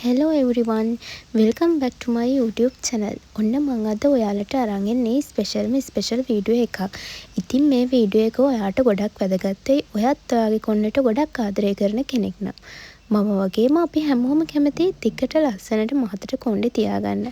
Hello everyone, welcome back to my YouTube channel. ඔන්න මං අද ඔයාලට අරන් එන්නේ ස්පෙෂල්ම ස්පෙෂල් වීඩියෝ එකක්. ඉතින් මේ වීඩියෝ එක ඔයාට ගොඩක් වැදගත් වෙයි, ඔයත් ඔයාගේ කොණ්ඩෙට ගොඩක් ආදරය කරන කෙනෙක් නම්. මම වගේම අපි හැමෝම කැමතියි දිගට ලස්සනට මහතට කොණ්ඩේ තියාගන්න.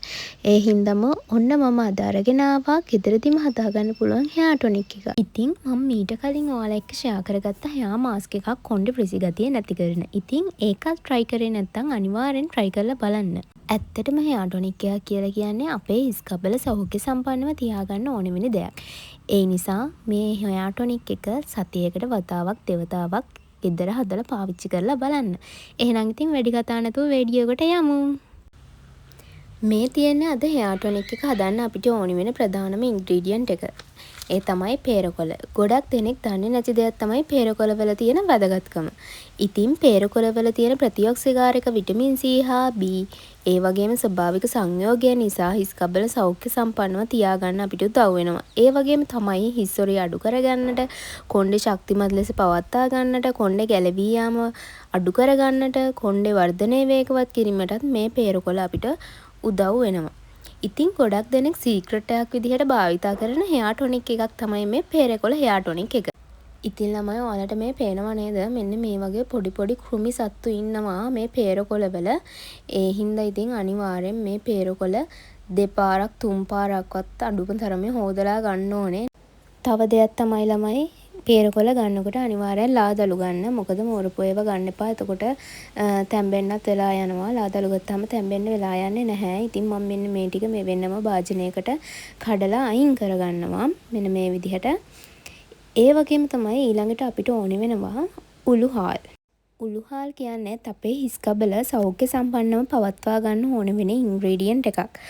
ඒ හින්දාම ඔන්න මම අද අරගෙන ආවා ගෙදරදිම හදාගන්න පුළුවන් හෙයා ටොනික් එකක්. ඉතින් මම මීට කලින් ඔයාලා එක්ක ෂෙයා කරගත්ත හෙයා මාස්ක් එකක් කොණ්ඩේ ෆ්‍රිසි ගතිය නැති කරන. ඉතින් ඒකත් ට්‍රයි කරේ නැත්නම් අනිවාර්යෙන් ට්‍රයි කරලා බලන්න. ඇත්තටම හෙයා ටොනික් එකක් කියලා කියන්නේ අපේ හිස් කබල සෞඛ්‍ය සම්පන්නව තියාගන්න ඕන වෙන දෙයක්. ඒ නිසා මේ හෙයා ටොනික් එක සතියකට වතාවක් දෙවතාවක් ගෙදර හදලා පාවිච්චි කරලා බලන්න. එහෙනම් ඉතින් වැඩි කතා නැතුව වීඩියෝ එකට යමු. මේ තියෙන්නේ අද හෙයා ටොනික් එක හදන්න අපිට ඕනි වෙන ප්‍රධානම ඉන්ග්‍රීඩියන්ට් එක. ඒ තමයි පේරකොළ. ගොඩක් දෙනෙක් දන්නේ නැති දෙයක් තමයි පේරකොළ වල තියෙන වැදගත්කම. ඉතින් පේරකොළ වල තියෙන ප්‍රතිඔක්සිකාරක විටමින් C හා B, ඒ වගේම ස්වභාවික සංයෝගය නිසා හිස් කබල සෞඛ්‍ය සම්පන්නව තියාගන්න අපිට උදව් වෙනවා. ඒ වගේම තමයි හිස් ඔරේ අඩු කරගන්නට, කොණ්ඩේ ශක්තිමත් ලෙස පවත්වා ගන්නට, කොණ්ඩේ ගැලවී යාම අඩු කරගන්නට, කොණ්ඩේ වර්ධනය වේගවත් කිරීමටත් මේ පේරකොළ අපිට උදව් වෙනවා. ඉතින් ගොඩක් දෙනෙක් සීක්‍රට් එකක් විදිහට භාවිතා කරන හෙයා ටොනික් එකක් තමයි මේ පේරකොළ හෙයා ටොනික් එක. ඉතින් ළමයි, ඔයාලට මේ පේනව නේද? මෙන්න මේ වගේ පොඩි පොඩි කෘමි සත්තු ඉන්නවා මේ පේරකොළ වල. ඒ හින්දා ඉතින් අනිවාර්යෙන් මේ පේරකොළ දෙපාරක් තුන් පාරක්වත් අඩුම තරමේ හෝදලා ගන්න ඕනේ. තව දෙයක් තමයි ළමයි, පේරකොළ ගන්නකොට අනිවාර්යෙන් ලා දළු ගන්න. මොකද මෝරපු ඒවා ගන්න එපා. එතකොට තැම්බෙන්නත් වෙලා යනවා. ලා දළු ගත්තාම තැම්බෙන්න වෙලා යන්නේ නැහැ. ඉතින් මම මෙන්න මේ ටික මේ වෙනම භාජනයකට කඩලා අයින් කරගන්නවා. මෙන්න මේ විදිහට. ඒ වගේම තමයි ඊළඟට අපිට ඕනේ වෙනවා උළුහාල්. උළුහාල් කියන්නේත් අපේ හිස් කබල සෞඛ්‍ය සම්පන්නව පවත්වා ගන්න ඕන වෙන ඉන්ග්‍රීඩියන්ට් එකක්.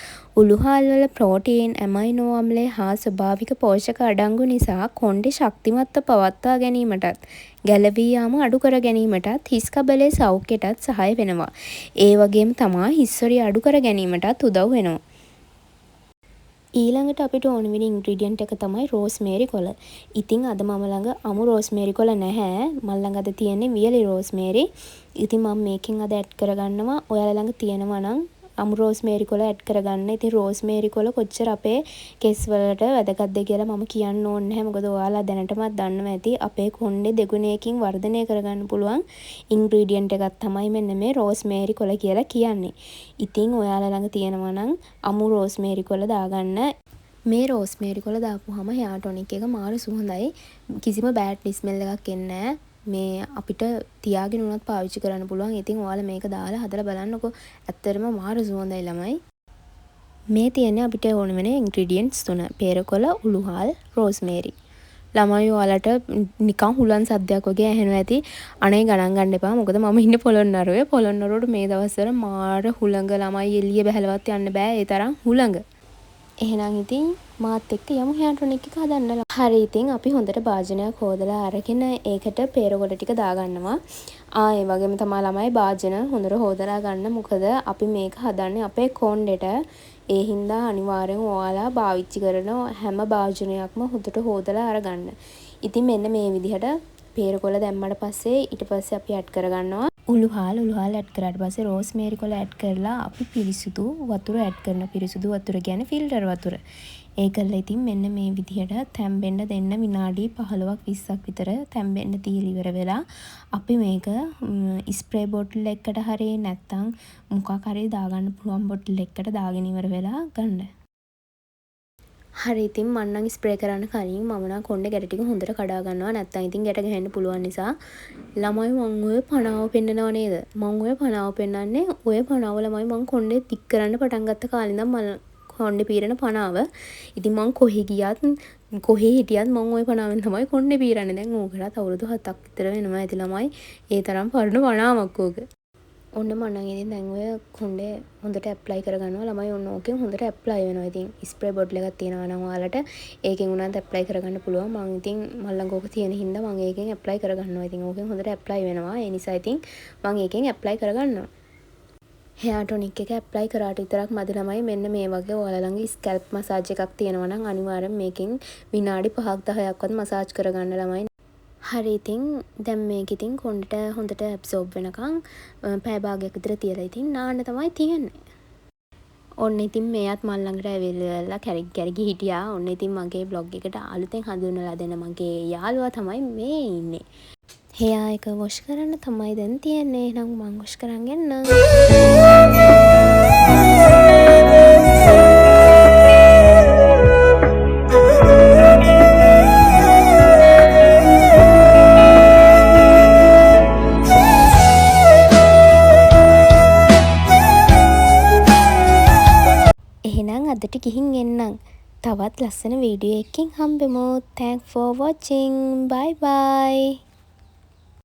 උළුහාල් වල ප්‍රෝටීන්, ඇමයිනෝ අම්ලය හා ස්වභාවික පෝෂක අඩංගු නිසා කොණ්ඩේ ශක්තිමත්ව පවත්වා ගැනීමටත්, ගැලවී යාම අඩු කර ගැනීමටත්, හිස් කබලේ සෞඛ්‍යයටත් සහාය වෙනවා. ඒ වගේම තමා හිස් ඔරිය අඩු කර ගැනීමටත් උදව් වෙනවා. ඊළඟට අපිට ඕන වෙන ඉන්ග්‍රීඩියන්ට් එක තමයි රෝස්මේරි කොළ. ඉතින් අද මම ළඟ අමු රෝස්මේරි කොළ නැහැ. මං ළඟ අද තියෙන්නේ වියලි රෝස්මේරි. ඉතින් මම මේකෙන් අද ඇඩ් කරගන්නවා. ඔයාලා ළඟ තියෙනවා නම් අමු රෝස්මේරි කොළ ඇඩ් කරගන්න. ඉතින් රෝස්මේරි කොළ කොච්චර අපේ කෙස් වලට වැදගත්ද කියලා මම කියන්න ඕනේ නැහැ. මොකද ඔයාලා දැනටමත් දන්නවා ඇති, අපේ කොණ්ඩේ දෙගුණයකින් වර්ධනය කරගන්න පුළුවන් ඉන්ග්‍රීඩියන්ට් එකක් තමයි මෙන්න මේ රෝස්මේරි කොළ කියලා කියන්නේ. ඉතින් ඔයාලා ළඟ තියෙනවා නම් අමු රෝස්මේරි කොළ දාගන්න. මේ රෝස්මේරි කොළ දාපුහම හෙයා ටොනික් එක මාර සුවඳයි. කිසිම බෑඩ් ස්මෙල් එකක් එන්නේ නෑ. මේ අපිට තියාගෙන වුණත් පාවිච්චි කරන්න පුළුවන්. ඉතින් ඔයාලා මේක දාලා හදලා බලන්නකෝ. ඇත්තටම මාර සුවඳයි ළමයි. මේ තියෙන්නේ අපිට ඕන වෙන ඉන්ග්‍රීඩියන්ට්ස් තුන. පේරකොළ, උළුහාල්, රෝස්මේරි. ළමයි, ඔයාලට නිකන් හුලං සද්දයක් වගේ ඇහෙනවා ඇති. අනේ ගණන් ගන්න එපා. මොකද මම ඉන්නේ පොළොන්නරුවේ. පොළොන්නරුවට මේ දවස්වල මාර හුළඟ ළමයි, එළිය බැහැලවත් යන්න බෑ. ඒ තරම් හුළඟ. එහෙනම් ඉතින් මාත් එක්ක යමු හෙයා ටොනික් එක හදන්න. හරි, ඉතින් අපි හොඳට භාජනයක් හෝදලා අරගෙන ඒකට පේරකොළ ටික දාගන්නවා. ආ ඒ වගේම තමා ළමයි, භාජන හොඳට හෝදලා ගන්න. මොකද අපි මේක හදන්නේ අපේ කොණ්ඩෙට. ඒ හින්දා අනිවාර්යෙන් ඔයාලා පාවිච්චි කරන හැම භාජනයක්ම හොඳට හෝදලා අරගන්න. ඉතින් මෙන්න මේ විදිහට පේරකොළ දැම්මට පස්සේ ඊට පස්සේ අපි ඇඩ් කරගන්නවා උළුහාල්. උළුහාල් ඇඩ් කරාට පස්සේ රෝස්මේරි කොළ ඇඩ් කරලා අපි පිරිසිදු වතුර ඇඩ් කරනවා. පිරිසිදු වතුර කියන්නේ ෆිල්ටර් වතුර. ඒ කරලා ඉතින් මෙන්න මේ විදිහට තැම්බෙන්න දෙන්න. විනාඩි 15ක් 20ක් විතර තැම්බෙන්න තියලා ඉවර වෙලා අපි මේක ස්ප්‍රේ බොටල් එකකට හරි නැත්නම් මොකක් හරි දාගන්න පුළුවන් බොටල් එකකට දාගෙන ඉවර වෙලා ගන්න. හරි, ඉතින් මං නම් ස්ප්‍රේ කරන්න කලින් මම නම් කොණ්ඩේ ගැට ටික හොඳට කඩා ගන්නවා. නැත්තම් ඉතින් ගැට ගැහෙන්න පුළුවන් නිසා. ළමයි, මං ඔය පනාව පෙන්නනව නේද? මං ඔය පනාව පෙන්නන්නේ, ඔය පනාව ළමයි, මං කොණ්ඩේ දික් කරන්න පටන් ගත්ත කාලේ ඉඳන් මං කොණ්ඩේ පීරන පනාව. ඉතින් මං කොහෙ ගියත් කොහේ හිටියත් මං ඔය පනාවෙන් තමයි කොණ්ඩේ පීරන්නේ. දැන් ඕකටත් අවුරුදු 7ක් විතර වෙනවා ඇති ළමයි. ඒ තරම් පරණ පනාවක් ඕක. ඔන්න මං නම් ඉතින් දැන් ඔය කොණ්ඩේ හොඳට ඇප්ලයි කරගන්නවා ළමයි. ඔන්න ඕකෙන් හොඳට ඇප්ලයි වෙනවා. ඉතින් ස්ප්‍රේ බොටල් එකක් තියෙනවා නම් ඔයාලට ඒකෙන් වුණත් ඇප්ලයි කරගන්න පුළුවන්. මං ඉතින් මං ළඟ ඕක තියෙන හින්දා මං ඒකෙන් ඇප්ලයි කරගන්නවා. ඉතින් ඕකෙන් හොඳට ඇප්ලයි වෙනවා. ඒ නිසා ඉතින් මං ඒකෙන් ඇප්ලයි කරගන්නවා. හෙයා ටොනික් එක ඇප්ලයි කරාට විතරක් මදි ළමයි. මෙන්න මේ වගේ ඔයාලා ළඟ ස්කැල්ප් මසාජ් එකක් තියෙනවා නම් අනිවාර්යෙන් මේකෙන් විනාඩි 5ක් 10ක්වත් මසාජ් කරගන්න ළමයි. හරි, ඉතින් දැන් මේක ඉතින් කොණ්ඩෙට හොඳට ඇබ්සෝබ් වෙනකන් පැය භාගයක් විතර තියලා ඉතින් නාන්න තමයි තියෙන්නේ. ඔන්න ඉතින් මෙයත් මං ළඟට ඇවිල්ලා ඉවරලා කැරකි කැරකි හිටියා. ඔන්න ඉතින් මගේ ව්ලොග් එකට අලුතෙන් හඳුන්වලා දෙන මගේ යාළුවා තමයි මේ ඉන්නේ. හෙයා එක වොෂ් කරන්න තමයි දැන් තියෙන්නේ. එහෙනම් මං වොෂ් කරන් එන්නම්. එහෙනම් අදට ගිහින් එන්නම්. තවත් ලස්සන වීඩියෝ එකකින් හම්බෙමු. Thanks for watching. Bye bye.